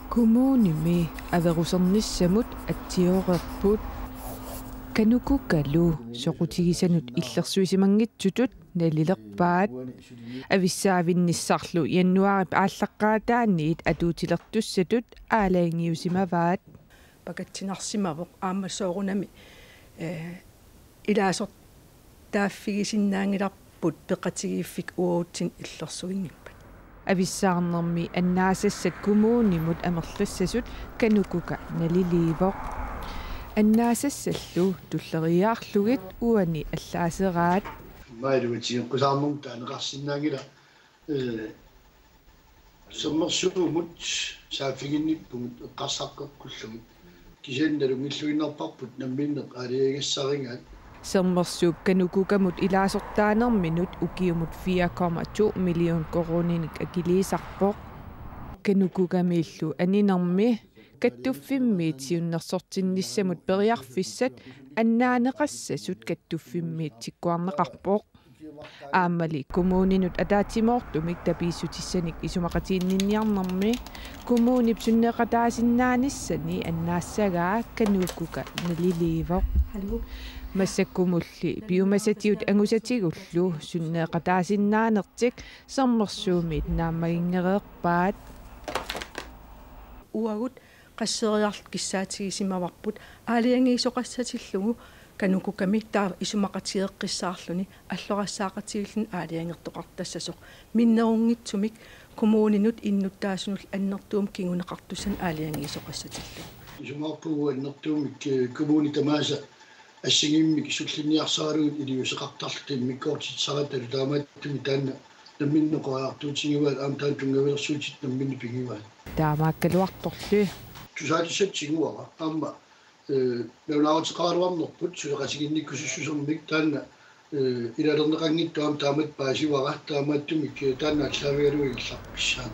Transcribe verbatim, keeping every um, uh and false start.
Kommunimi averusernissamut atsioreerput. KANUKOKA-lu soqutigisanut illersuisimanngitsutut nalilerpaat. Avissaavinnissarlu januaarip aallaqqaataaniit atuutilertussatut aalajangiusimavaat. Pakatsinarsimavoq aamma soorunami, eh, ilaasortaaffigisinnaanngilarput peqatigiiffik uatsinnut illersuinngippat. Avissaarnermi annaasassat kommunimut amerlassasut KANUKOKA naliliivoq. Annaasassallu tulleriiaarlugit uani allaaseraat. Aamma iluatigeqqusaarnermut taaneqarsinnaanngilaq, eh, Sermersuumut saaffiginnippugut eqqarsaqqeqqullugit. Kisianni nalunngilluinnarparput namminneq aalajangigassarigaat. Sermersuup KANUKOKA-mut ilaasortaanerminut ukiumut fire komma to million koruuninik akiliisarpoq. KANUKOKA-miillu aninermi kattuffimmiit siunnersortinnissamut periarfissat annaaneqassasut kattuffimmiit tikkuarneqarpoq. Aammali kommuninut ataatsimoortumik tapiissutissanik isumaqatiginninniarnermi kommunip sunneeqataasinnaanissani annaassagaa KANUKOKA naliliivoq. Hallo. Massakkumulli piumasatigut angusatigullu sunneeqataasinnaanertik Sermersuumiit naammaginngereerpaat. Uagut qasseriarluta kissaatigisimavarput aalajangiisoqassatillugu KANUKOKA-mi taava isumaqatigeeqqissaarluni allorassaaqatigiilluni aalajangertoqartassasoq minnerunngitsumik kommuninut innuttaasunullu annertuumik kinguneqartussanut aalajangiisoqassatillugu. Isumaqarpugut annertuumik, eh, kommunit tamaasa assigiimmik sullinniarsaralugit iliuuseqartarluta immikkoortitsisaratalu, taamaattumik taanna namminneq oqariartuutigivaat aamma taanna tunngavilersuutit namminneq pigivaat. Taamaakkaluartorli. Tusaatissatut tiguara aamma, eh, nalunaaruteqaraluarnerput suleqatiginnikkusussusermik taanna, eh, ilalerneqanngitsoq aamma taamatut paasivara, taamaattumik, eh, taanna aallaavigalugu illarpissaaq.